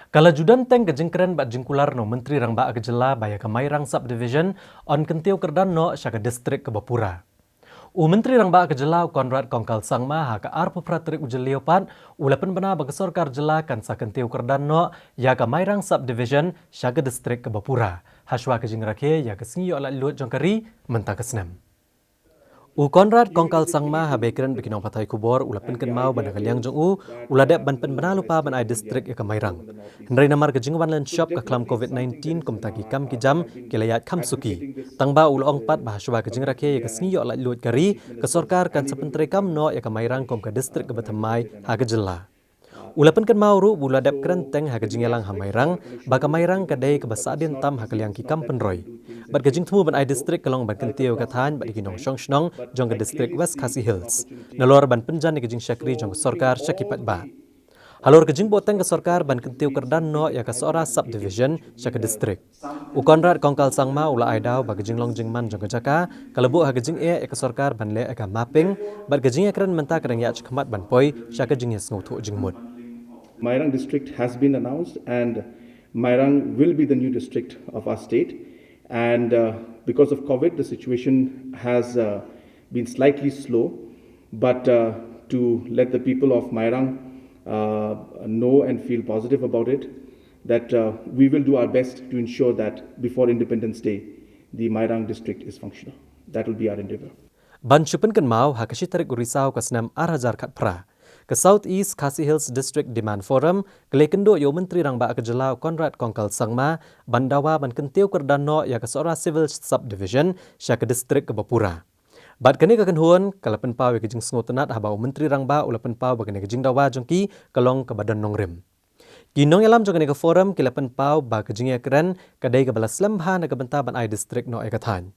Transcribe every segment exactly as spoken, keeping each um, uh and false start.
Ka la ju don teng ka jingkren bad jingkular na u Myntri Rangbah ka jylla ba ïa ka Mairang Subdivision yn kyntiew kyrdan noh sha ka distrik kaba pura. U Myntri Rangbah ka jylla u Conrad Kongkal Sangma ha ka arphew phra tarik u Jylliew pat u la pynbna ba ka sorkar jylla kan sa kyntiew kyrdan noh ïa ka Mairang Subdivision sha ka distrik kaba pura, hashwa ka jingrakhe ïa ka sngi ïoh laitluid jong ka ri mynta ka snem. U Conrad Kongkal Sangma haba ïakren bad ki nongpathai khubor u la pynkynmaw ba na ka liang jong u u la dep ban pynbna lypa ban ai distrik ïa ka Mairang. Hynrei namar ka jingwan lynshop ka khlam covid nineteen, kumta ki kam ki jam ki la ïaid kham suki. Tang ba u la ong pat ba hashwa ka jingrakhe ïa ka sngi ïoh laitluid ka ri, ka sorkar kan sa pyntreikam noh ïa ka Mairang kum ka distrik kaba thymmai ha ka jylla. U la pynkynmaw ruh ba u la dep kren teng ha ka jingïalang ha Mairang, ba ka Mairang ka dei kaba sahdien tam ha ka liang ki kam pynroi. Bad ka jingthmu ban ai distrik ka long ban kyntiew ka thaiñ bad ki nongshong shnong jong ka distrik West Khasi Hills, nalor ban pynjan ïa ka jingshakri jong ka sorkar sha ki paidbah. Halor ka jingbuh teng ka sorkar ban kyntiew kyrdan noh ïa ka Sohra Subdivision sha ka distrik, u Conrad Kongkal Sangma u la ai daw ba ka jinglong jingman jong ka jaka ka la buh ha ka jingeh ïa ka sorkar ban leh ïa ka mapping, bad ka jingïakren mynta ka dang ïaid shakhmat ban poi sha ka jingïasngewthuh jingmut. Mairang district has been announced and Mairang will be the new district of our state. And uh, because of COVID, the situation has uh, been slightly slow. But uh, to let the people of Mairang uh, know and feel positive about it, that uh, we will do our best to ensure that before Independence Day, the Mairang district is functional. That will be our endeavor. Ban shu pynkynmaw, ha ka shi tarik u Risaw ka snem ar hajar khatphra, ka South East Khasi Hills District Demand Forum ka la ïakynduh ïa u Myntri Rangbah ka jylla u Conrad Kongkal Sangma ban dawa ban kyntiew kyrdan noh ïa ka Sohra Civil Subdivision sha ka distrik kaba pura. Bad kane ka kynhun ka la pynpaw ïa ka jingsngewtynnat haba u Myntri Rangbah u la pynpaw ba kane ka jingdawa jong ki ka long kaba don nongrim. Ki nongïalam jong kane ka forum ki la pynpaw ba ka jingïakren ka dei kaba la slem bha na ka bynta ban ai distrik noh ïa ka thaiñ.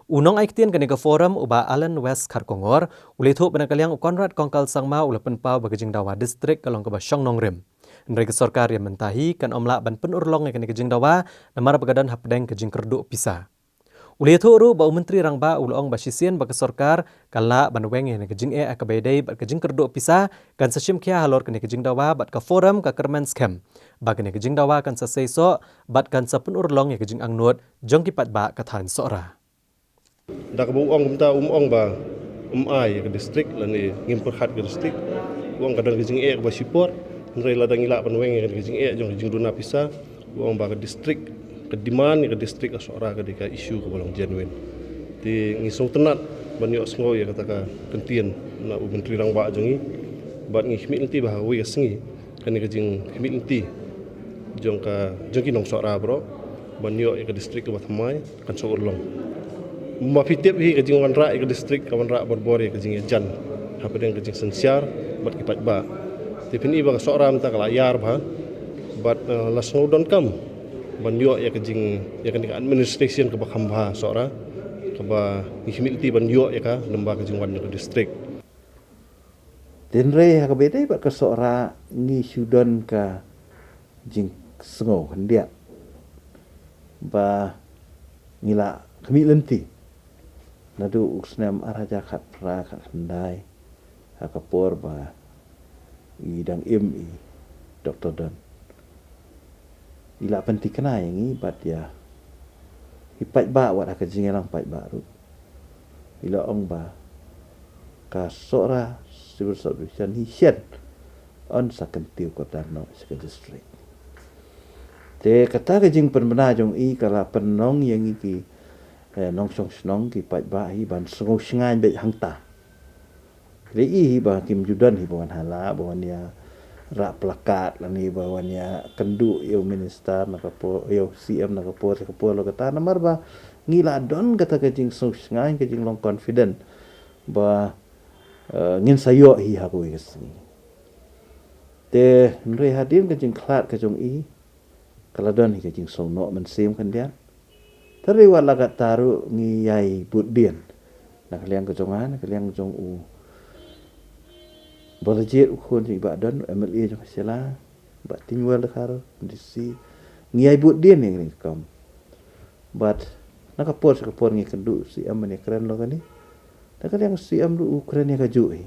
U nongai ktien kane ka forum u Bah Allan West Kharkongor u la ïathuh ba na ka liang u Conrad Kongkal Sangma u la pynpaw ba ka jingdawa distrik ka long kaba shong nongrim. Hynrei ka sorkar ïa mynta hi kan ym lah ban pynurlong ïa kane ka jingdawa namar ba ka don hapdeng ka jingkyrduh pisa. U la ïathuh ruh ba u Myntri Rangbah u la ong ba shisien ba ka sorkar ka lah ban weng ïa kane ka jingeh ha kaba ïadei bad ka jingkyrduh pisa kan sa shim khia halor kane ka jingdawa, bad ka forum ka kyrmen skhem ba kane ka jingdawa kan sa seisoh bad kan sa pynurlong ïa ka jingangnud jong ki paidbah ka thaiñ Sohra. Da kaba u ong kumta, um ong ba um ai ïa ka distrik lane ngim pyrkhat ka distrik. U ong ka don ka jingeh kaba shipor, hynrei lada ngi lah ban weng ïa ka jingeh jong ka jingduna pisa, u ong ba ka distrik, ka demand ïa ka distrik ka Sohra ka dei ka issue kaba long genuine. Te ngi sngewtynnat ban ïohsngew ïa kata ka kyntien na u Myntri Rangbah jong ngi, bad ngi khmih lynti ba ha kawei ka sngi kane ka jingkhmih lynti jong ka, jong ki nong Sohra baroh ban ïoh ïa ka distrik kaba thymmai kan sa urlong. Kumba phi tip hi, ka jingwanrah ïa ka distrik ka wanrah barabor ïa ka jingïajan hapdeng ka jingsynshar bad ki paidbah. Te phin i ba ka Sohra mynta ka la ïar bha bad, eh, la sngew donkam ban ïoh ïa ka jing, ïa kane ka administration kaba kham bha Sohra, kaba ngi khmih lynti ban ïoh ïa ka lyngba ka jingwan jong ka distrik. Hynrei ha kaba ïadei bad ka Sohra ngi shu don ka jingsngew khyndiat ba ngi la khmih lynti naduh u snem ar hajar khatphra khatkhyndai, ha ka por ba i dang im i Doktor Don. I la pynthikna ïa ngi bad ïa i paidbah wat ha ka jingïalang paidbah ruh. I la ong ba ka Sohra Civil Subdivision hi shen yn sa kyntiew kyrdan noh sha ka distrik. Te kata ka jingpynbna jong i ka la pynlong ïa ngi ki, eh, nongshong shnong, ki paidbah hi ban sngew shngaiñ beit hangta. Ki la i hi ba kim ju don hi ba wan hala, ba wan ïa rah plakat lane ba wan ïa kynduh ïa u minister na ka por, ïa u C M na ka por sha ka por, la kata namar ba ngi la don kata ka jingsngew shngaiñ, ka jinglong confident ba, eh, ngin sa ïoh hi ha kawei ka sngi. Te hynrei hadien ka jingkhlad ka jong i ka la don hi ka jingsngewnoh mynsiem khyndiat. Te hynrei wat la katta ruh ngi ïai bud dien na ka liang ka jong nga, na ka liang jong u Balajied, u khun jong i Bah Don, u M L A jong ka Shella, Bah Tynwell Dkhar, D C. Ngi ïai bud dien ïa kane ka kam. Bad na ka por sha ka por ngi kynduh u C M ban ïakren halor kane. Na ka liang u C M ruh u kren ïa kajuh hi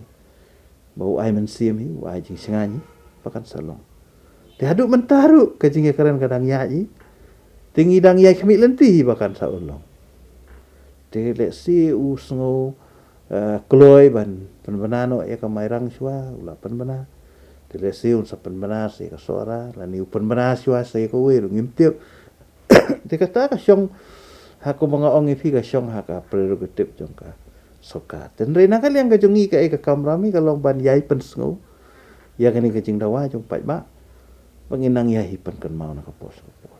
ba u ai mynsiem hi, u ai jingshngaiñ hi ba kan sa long. Te haduh mynta ruh ka jingïakren ka dang ïaid hi. Te ngi dang ïai khmih lynti hi ba kan sa urlong. Te lehse u sngew, eh, kloi ban pynbna noh ïa ka Mairang shuwa, u la pynbna. Te lehse un sa pynbna sa ïa ka Sohra, lane u pynbna shuwa sa ïa kawei ruh ngim tip. Te kata ka shong ha, kumba nga ong ïa phi, ka shong ha ka prerogative jong ka sorkar. Te hynrei na ka liang ka jong ngi, kaei ka kamram hi ka long ban ïai pynsngew ïa kane ka jingdawa jong paidbah ba ngin nang ïai pynkynmaw na ka por sha ka por.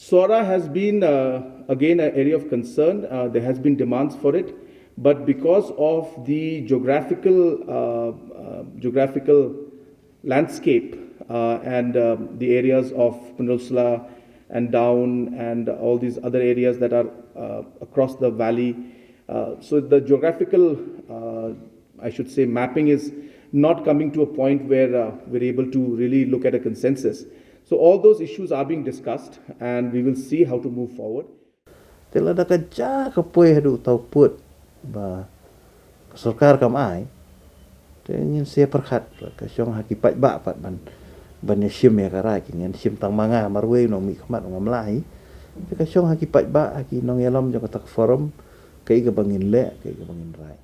Sohra has been, uh, again, an area of concern. Uh, there has been demands for it, but because of the geographical, uh, uh, geographical landscape, uh, and, um, the areas of Pynursla and down and all these other areas that are, uh, across the valley, uh, so the geographical, uh, I should say, mapping is not coming to a point where, uh, we're able to really look at a consensus. So all those issues are being discussed, and we will see how to move forward. Te lada ka jia ka poi haduh uta u pud ba ka sorkar kam ai, te ngin sa pyrkhat, ka shong ha ki paidbah pat ban, ban ïashim ïa ka rai, ngin shim tang ma nga marwei, u nongmihkhmat ngam lah hi. Te ka shong ha ki paidbah, ha ki nongïalam jong kata ka forum, kaei kaba ngin leh, kaei kaba ngin rai.